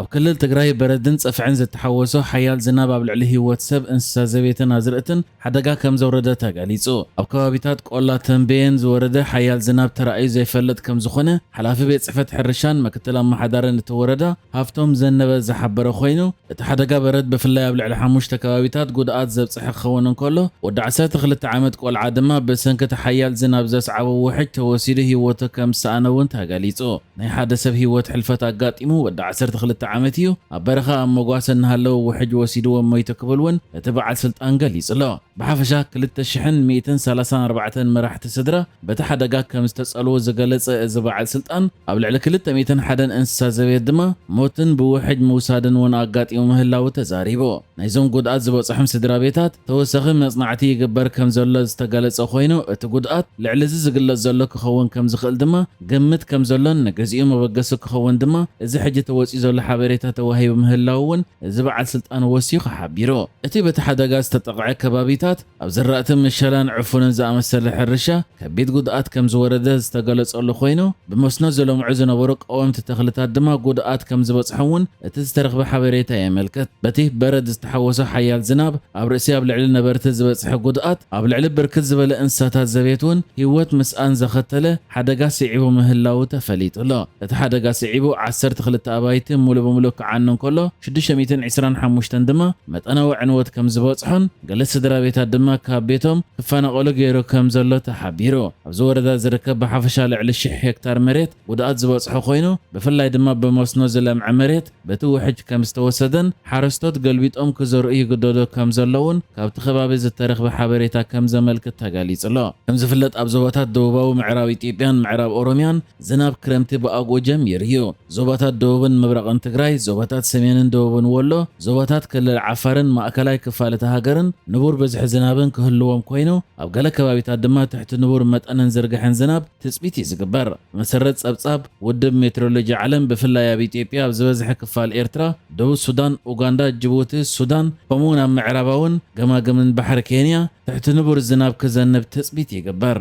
ኣብ ክልል ትግራይ በረድን ጸፍዕን ዝተሓወሶ ሓያል ዝናብ ኣብ ልዕሊ ህይወት ሰብ፣ እንስሳ ዘቤትን ኣዝርእትን ሓደጋ ከም ዘውረደ ተገሊጹ። ኣብ ከባቢታት ቆላ ተንቤን ዝወረደ ሓያል ዝናብ ተራእዩ ዘይፈልጥ ከም ዝኾነ ሓላፊ ቤት ጽሕፈት ሕርሻን ምክትል ኣመሓዳርን እቲ ወረዳ ሃፍቶም ዘነበ ዝሓበረ ኮይኑ፣ እቲ ሓደጋ በረድ ብፍላይ ኣብ ልዕሊ ሓሙሽተ ከባቢታት ጉድኣት ዘብጽሐ ክኸውን እንከሎ፣ ወዲ ዓሰርተ ክልተ ዓመት ቆልዓ ድማ ብሰንኪ እቲ ሓያል ዝናብ ዘስዓቦ ውሕጅ ተወሲዱ ህይወቱ ከም ዝሰኣነ እውን ተገሊጹ። ናይ ሓደ ሰብ ህይወት ሕልፈት ኣጋጢሙ፣ ወዲ ዓሰርተ ክልተ ዓመት እዩ። ኣብ በረኻ ኣብ መጓሰ እናሃለወ ውሕጅ ወሲድዎ ሞይቱ ክብል እውን እቲ በዓል ስልጣን ገሊጹ ኣሎ። ብሓፈሻ ክልተ ሽሕን ሚእትን ሰላሳን ኣርባዕተን መራሕቲ ስድራ በቲ ሓደጋ ከም ዝተጸልዉ ዝገለጸ እዚ በዓል ስልጣን፣ ኣብ ልዕሊ ክልተ ሚእትን ሓደን እንስሳ ዘቤት ድማ ሞትን ብውሕጅ ምውሳድን እውን ኣጋጢሙ ምህላዉ ተዛሪቡ። ናይዞም ጉድኣት ዝበጽሖም ስድራ ቤታት ተወሳኺ መጽናዕቲ ይግበር ከም ዘሎ ዝተገለጸ ኮይኑ፣ እቲ ጉድኣት ልዕሊ እዚ ዝግለጽ ዘሎ ክኸውን ከም ዝኽእል ድማ ግምት ከም ዘሎን ንግዚኡ መበገሲ ክኸውን ድማ እዚ ሕጂ ተወጺኡ ዘሎ ሓበሬታ ተዋሂቡ ምህላዉ እውን እዚ በዓል ስልጣን ወሲኹ ሓቢሩ። እቲ በቲ ሓደጋ ዝተጠቕዐ ከባቢታት ኣብ ዘራእቲ ምሸላን ዕፉንን ዝኣመሰለ ሕርሻ ከቢድ ጉድኣት ከም ዝወረደ ዝተገለጸሉ ኮይኑ፣ ብመስኖ ዝለምዑ ዝነበሩ ቀወምቲ ተኽልታት ድማ ጉድኣት ከም ዝበጽሖም እውን እቲ ዝተረኽበ ሓበሬታ የመልክት። በቲ በረድ ዝተሓወሶ ሓያል ዝናብ ኣብ ርእሲ ኣብ ልዕሊ ነበርቲ ዝበጽሐ ጉድኣት፣ ኣብ ልዕሊ ብርክት ዝበለ እንስሳታት ዘቤት እውን ህይወት ምስኣን ዘኸተለ ሓደጋ ስዒቡ ምህላዉ ተፈሊጡ ኣሎ። እቲ ሓደጋ ስዒቡ ዓሰርተ ክልተ ኣባይቲ ሙሉእ ብሙሉእ ክዓኑ እንከሎ፣ ሽዱሽተ ሚእትን ዕስራን ሓሙሽተን ድማ መጠናዊ ዕንወት ከም ዝበጽሖን፣ ገለ ስድራ ቤታት ድማ ካብ ቤቶም ክፈናቐሉ ገይሩ ከም ዘሎ ተሓቢሩ። ኣብዚ ወረዳ ዝርከብ ብሓፈሻ ልዕሊ ሽሕ ሄክታር መሬት ጉድኣት ዝበጽሖ ኮይኑ፣ ብፍላይ ድማ ብመስኖ ዝለምዐ መሬት በቲ ውሕጅ ከም ዝተወሰደን፣ ሓረስቶት ገልቢጦም ክዘርኡ ይግደዱ ከም ዘለውን ካብቲ ከባቢ ዝተረኽበ ሓበሬታ ከም ዘመልክት ተገሊጹ ኣሎ። ከም ዝፍለጥ፣ ኣብ ዞባታት ደቡባዊ ምዕራብ ኢትዮጵያን ምዕራብ ኦሮምያን ዝናብ ክረምቲ ብኣግኡ ጀሚሩ እዩ። ዞባታት ደቡብን ምብራቕን ትግራይ፣ ዞባታት ሰሜንን ደቡብን ወሎ፣ ዞባታት ክልል ዓፋርን ማእከላይ ክፋል እታ ሃገርን ንቡር ብዝሒ ዝናብን ክህልዎም ኮይኑ፣ ኣብ ገለ ከባቢታት ድማ ትሕቲ ንቡር መጠንን ዝርግሐን ዝናብ ትጽቢት እዩ ዝግበር። ብመሰረት ጸብጻብ ውድብ ሜትሮሎጂ ዓለም፣ ብፍላይ ኣብ ኢትዮጵያ፣ ኣብ ዝበዝሐ ክፋል ኤርትራ፣ ደቡብ ሱዳን፣ ኡጋንዳ፣ ጅቡቲ፣ ሱዳን፣ ከምኡውን ኣብ ምዕራባውን ገማግምን ባሕሪ ኬንያ ትሕቲ ንቡር ዝናብ ክዘንብ ትጽቢት ይግበር።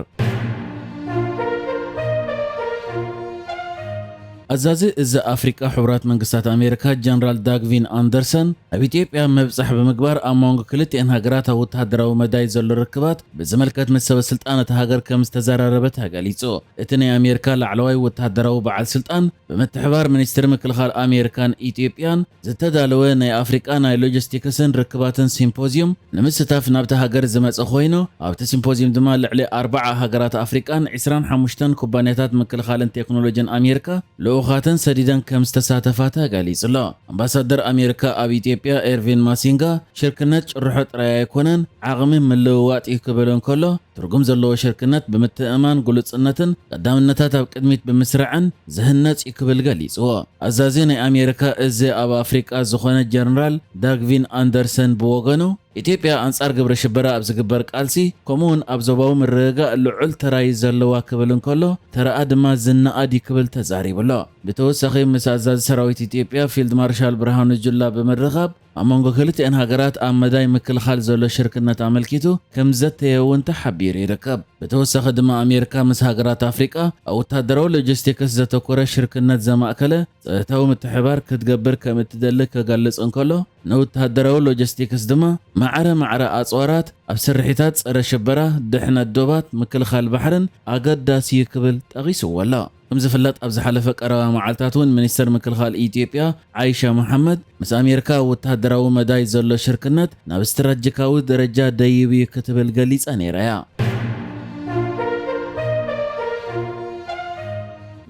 ኣዛዚ እዚ ኣፍሪቃ ሕቡራት መንግስታት ኣሜሪካ ጀነራል ዳግቪን ኣንደርሰን ኣብ ኢትዮጵያ ምብጻሕ ብምግባር ኣብ መንጎ ክልቲኤን ሃገራት ኣብ ወተሃደራዊ መዳይ ዘሎ ርክባት ብዝምልከት ምስ ሰበ ስልጣን እታ ሃገር ከም ዝተዘራረበ ተገሊጹ። እቲ ናይ ኣሜሪካ ላዕለዋይ ወተሃደራዊ በዓል ስልጣን ብምትሕባር ሚኒስትሪ ምክልኻል ኣሜሪካን ኢትዮጵያን ዝተዳለወ ናይ ኣፍሪቃ ናይ ሎጂስቲክስን ርክባትን ሲምፖዚዩም ንምስታፍ ናብቲ ሃገር ዝመጸ ኮይኑ፣ ኣብቲ ሲምፖዚዩም ድማ ልዕሊ ኣርባዓ ሃገራት ኣፍሪቃን ዕስራን ሓሙሽተን ኩባንያታት ምክልኻልን ቴክኖሎጂን ኣሜሪካ ልኡኻተን ሰዲደን ከም ዝተሳተፋ ተገሊጹ ኣሎ። ኣምባሳደር ኣሜሪካ ኣብ ኢትዮጵያ ኤርቪን ማሲንጋ፣ ሽርክነት ጭርሖ ጥራይ ኣይኮነን፣ ዓቕሚ ምልውዋጥ እዩ ክብል እንከሎ፣ ትርጉም ዘለዎ ሽርክነት ብምትእምማን፣ ግሉጽነትን ቀዳምነታት ኣብ ቅድሚት ብምስራዕን ዝህነጽ እዩ ክብል ገሊጽዎ። ኣዛዚ ናይ ኣሜሪካ እዚ ኣብ ኣፍሪቃ ዝኾነ ጀነራል ዳግቪን ኣንደርሰን ብወገኑ፣ ኢትዮጵያ ኣንጻር ግብረ ሽበራ ኣብ ዝግበር ቃልሲ፣ ከምኡውን ኣብ ዞባዊ ምርግጋእ ልዑል ተራ እዩ ዘለዋ ክብል እንከሎ፣ ተራኣ ድማ ዝነኣድ እዩ ክብል ተዛሪቡ ኣሎ። ብተወሳኺ፣ ምስ ኣዛዚ ሰራዊት ኢትዮጵያ ፊልድ ማርሻል ብርሃኑ ጁላ ብምርኻብ፣ ኣብ መንጎ ክልቲኤን ሃገራት ኣብ መዳይ ምክልኻል ዘሎ ሽርክነት ኣመልኪቱ ከም ዘተየ እውን ተሓቢሩ ይርከብ። ብተወሳኺ ድማ፣ ኣሜሪካ ምስ ሃገራት ኣፍሪቃ ኣብ ወታደራዊ ሎጂስቲክስ ዘተኮረ ሽርክነት ዘማእከለ ጸጥታዊ ምትሕብባር ክትገብር ከም እትደሊ ክገልጽ እንከሎ፣ ንወተሃደራዊ ሎጂስቲክስ ድማ ማዕረ ማዕረ ኣጽዋራት ኣብ ስርሒታት ጸረ ሽበራ፣ ድሕነት ዶባት፣ ምክልኻል ባሕርን ኣገዳሲ እዩ ክብል ጠቒስዎ ኣሎ። ከም ዝፍለጥ፣ ኣብ ዝሓለፈ ቀረባ መዓልታት እውን ሚኒስተር ምክልኻል ኢትዮጵያ ዓይሻ መሓመድ፣ ምስ ኣሜሪካ ወተሃደራዊ መዳይ ዘሎ ሽርክነት ናብ ስትራቴጂካዊ ደረጃ ደይቡ እዩ ክትብል ገሊጻ ነይራ እያ።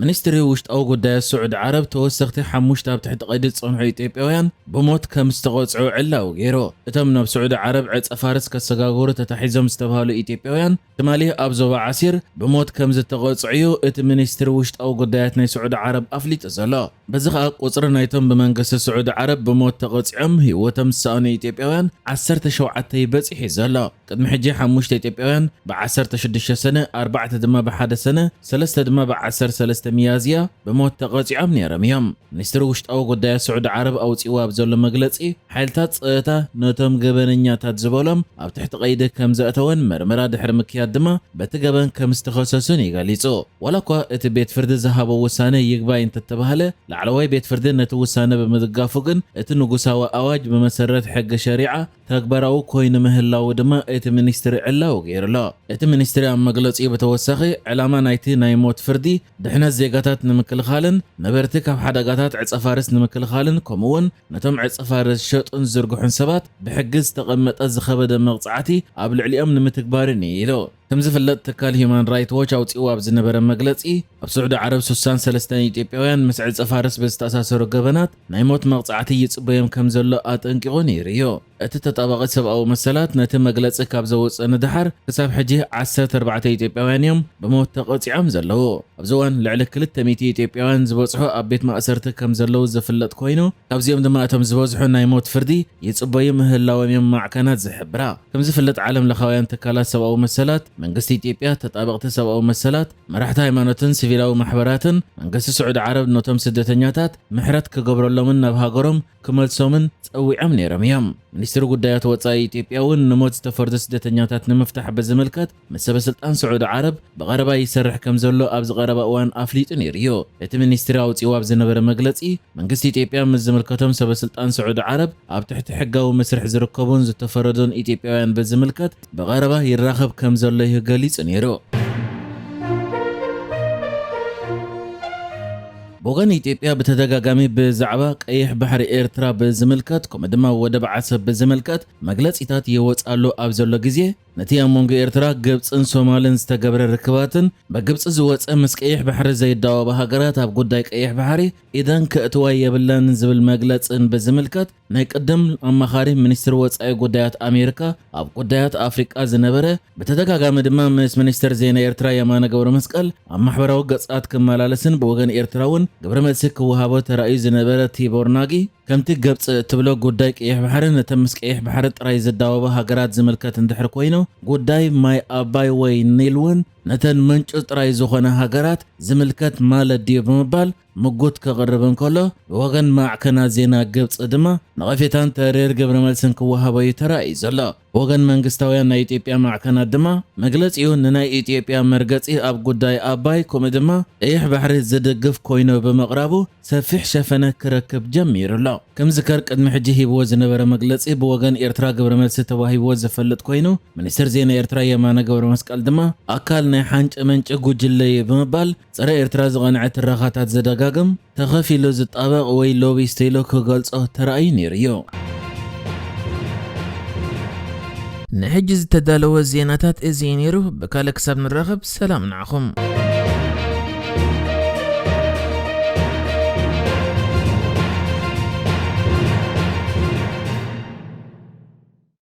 ሚኒስትሪ ውሽጣዊ ጉዳያት ስዑዲ ዓረብ፣ ተወሰኽቲ ሓሙሽተ ኣብ ትሕቲ ቀይዲ ዝጸንሑ ኢትዮጵያውያን ብሞት ከም ዝተቐጽዑ ዕላዊ ገይሩ። እቶም ናብ ስዑዲ ዓረብ ዕጸ ፋርስ ከሰጋግሩ ተታሒዞም ዝተባህሉ ኢትዮጵያውያን፣ ትማሊ ኣብ ዞባ ዓሲር ብሞት ከም ዝተቐጽዑ እዩ እቲ ሚኒስትሪ ውሽጣዊ ጉዳያት ናይ ስዑዲ ዓረብ ኣፍሊጡ ዘሎ። በዚ ኸኣ፣ ቁጽሪ ናይቶም ብመንግስቲ ስዑዲ ዓረብ ብሞት ተቐጺዖም ህይወቶም ዝሰኣኑ ኢትዮጵያውያን ዓሰርተ ሸውዓተ እዩ በጺሑ ዘሎ። ቅድሚ ሕጂ ሓሙሽተ ኢትዮጵያውያን፣ ብዓሰርተ ሽዱሽተ ሰነ፣ ኣርባዕተ ድማ ብሓደ ሰነ፣ ሰለስተ ድማ ብዓሰርተ ሰለስተ ሚያዝያ ብሞት ተቐጺዖም ነይሮም እዮም። ሚኒስትሪ ውሽጣዊ ጉዳያት ስዑዲ ዓረብ ኣውጺእዎ ኣብ ዘሎ መግለጺ፣ ሓይልታት ጸጥታ ነቶም ገበነኛታት ዝበሎም ኣብ ትሕቲ ቀይዲ ከም ዘእተወን፣ መርመራ ድሕሪ ምክያድ ድማ በቲ ገበን ከም ዝተኸሰሱን እዩ ገሊጹ። ዋላ እኳ እቲ ቤት ፍርዲ ዝሃቦ ውሳነ ይግባይ እንተተባህለ፣ ላዕለዋይ ቤት ፍርዲ ነቲ ውሳነ ብምድጋፉ ግን፣ እቲ ንጉሳዊ ኣዋጅ ብመሰረት ሕጊ ሸሪዓ ተግባራዊ ኮይኑ ምህላዉ ድማ እቲ ሚኒስትሪ ዕላዊ ገይሩ'ሎ። እቲ ሚኒስትሪ ኣብ መግለጺኡ ብተወሳኺ፣ ዕላማ ናይቲ ናይ ሞት ፍርዲ ድሕነት ዜጋታት ንምክልኻልን ነበርቲ ካብ ሓደጋታት ዕጸ ፋርስ ንምክልኻልን፣ ከምኡ'ውን ነቶም ዕጸ ፋርስ ዝሸጡን ዝዝርግሑን ሰባት ብሕጊ ዝተቐመጠ ዝኸበደ መቕጻዕቲ ኣብ ልዕሊኦም ንምትግባርን እዩ ኢሉ። ከም ዝፍለጥ፣ ትካል ሂዩማን ራይት ዎች ኣውጺኡ ኣብ ዝነበረ መግለጺ፣ ኣብ ስዑዲ ዓረብ ስሳን ሰለስተን ኢትዮጵያውያን ምስ ዕጸ ፋርስ ብዝተኣሳሰሩ ገበናት ናይ ሞት መቕጻዕቲ ይጽበዮም ከም ዘሎ ኣጠንቂቑ ነይሩ እዩ። እቲ ተጣባቒ ሰብኣዊ መሰላት ነቲ መግለጺ ካብ ዘውጽእ ንደሓር፣ ክሳብ ሕጂ ዓሰርተ ኣርባዕተ ኢትዮጵያውያን እዮም ብሞት ተቐጺዖም ዘለዉ። ኣብዚ እዋን ልዕሊ ክልተ ሚእቲ ኢትዮጵያውያን ዝበጽሑ ኣብ ቤት ማእሰርቲ ከም ዘለዉ ዝፍለጥ ኮይኑ፣ ካብዚኦም ድማ እቶም ዝበዝሑ ናይ ሞት ፍርዲ ይጽበዩ ምህላዎም እዮም ማዕከናት ዝሕብራ። ከም ዝፍለጥ፣ ዓለም ለኻውያን ትካላት ሰብኣዊ መሰላት፣ መንግስቲ ኢትዮጵያ፣ ተጣበቕቲ ሰብኣዊ መሰላት፣ መራሕቲ ሃይማኖትን ሲቪላዊ ማሕበራትን፣ መንግስቲ ስዑዲ ዓረብ ነቶም ስደተኛታት ምሕረት ክገብረሎምን ናብ ሃገሮም ክመልሶምን ጸዊዖም ነይሮም እዮም። ሚኒስትሪ ጉዳያት ወጻኢ ኢትዮጵያ እውን ንሞት ዝተፈርዱ ስደተኛታት ንምፍታሕ ብዝምልከት ምስ ሰበ ስልጣን ስዑዲ ዓረብ ብቐረባ ይሰርሕ ከም ዘሎ ኣብዚ ቀረባ እዋን ኣፍሊጡ ነይሩ እዩ። እቲ ሚኒስትሪ ኣውጺኡ ኣብ ዝነበረ መግለጺ፣ መንግስቲ ኢትዮጵያ ምስ ዝምልከቶም ሰበ ስልጣን ስዑዲ ዓረብ ኣብ ትሕቲ ሕጋዊ መስርሕ ዝርከቡን ዝተፈረዱን ኢትዮጵያውያን ብዝምልከት ብቐረባ ይራኸብ ከም ዘሎ እዩ ገሊጹ ነይሩ። ብወገን ኢትዮጵያ ብተደጋጋሚ ብዛዕባ ቀይሕ ባሕሪ ኤርትራ ብዝምልከት፣ ከምኡ ድማ ወደብ ዓሰብ ብዝምልከት መግለጺታት ይወጽኣሉ ኣብ ዘሎ ግዜ፣ ነቲ ኣብ መንጎ ኤርትራ፣ ግብጽን ሶማልን ዝተገብረ ርክባትን ብግብጺ ዝወጸ ምስ ቀይሕ ባሕሪ ዘይዳወባ ሃገራት ኣብ ጉዳይ ቀይሕ ባሕሪ ኢደን ከእትዋ የብለን ዝብል መግለጽን ብዝምልከት፣ ናይ ቅድም ኣማኻሪ ሚኒስትሪ ወጻኢ ጉዳያት ኣሜሪካ ኣብ ጉዳያት ኣፍሪቃ ዝነበረ፣ ብተደጋጋሚ ድማ ምስ ሚኒስትር ዜና ኤርትራ የማነ ገብረ መስቀል ኣብ ማሕበራዊ ገጻት ክመላለስን ብወገን ኤርትራ እውን ግብረ መልሲ ክወሃቦ ተራእዩ ዝነበረ ቲቦር ናጊ፣ ከምቲ ግብጺ እትብሎ ጉዳይ ቀይሕ ባሕሪ ነተን ምስ ቀይሕ ባሕሪ ጥራይ ዝዳወባ ሃገራት ዝምልከት እንድሕር ኮይኑ፣ ጉዳይ ማይ ኣባይ ወይ ኒል እውን ነተን መንጩ ጥራይ ዝኾነ ሃገራት ዝምልከት ማለት ድዩ ብምባል ምጉት ከቕርብ እንከሎ፣ ብወገን ማዕከናት ዜና ግብጺ ድማ ነቐፌታን ተሪር ግብረ መልስን ክወሃቦ እዩ ተራእዩ ዘሎ። ብወገን መንግስታውያን ናይ ኢትዮጵያ ማዕከናት ድማ መግለጺኡ ንናይ ኢትዮጵያ መርገጺ ኣብ ጉዳይ ኣባይ ከምኡ ድማ ቀይሕ ባሕሪ ዝድግፍ ኮይኑ ብምቕራቡ ሰፊሕ ሸፈነ ክረክብ ጀሚሩ ኣሎ። ከም ዝከር ቅድሚ ሕጂ ሂብዎ ዝነበረ መግለጺ ብወገን ኤርትራ ግብረ መልሲ ተዋሂብዎ ዝፈልጥ ኮይኑ፣ ሚኒስትር ዜና ኤርትራ የማነ ገብረ መስቀል ድማ ኣካል ናይ ሓንጨ መንጨ ጉጅለ እዩ ብምባል ጸረ ኤርትራ ዝቐንዐ ትረኻታት ዘደጋግም፣ ተኸፊሉ ዝጣበቕ ወይ ሎቢስት ኢሉ ክገልጾ ተራእዩ ነይሩ እዩ። ንሕጂ ዝተዳለወ ዜናታት እዚ እዩ ነይሩ። ብካልእ ክሳብ ንራኸብ ሰላም ንዓኹም።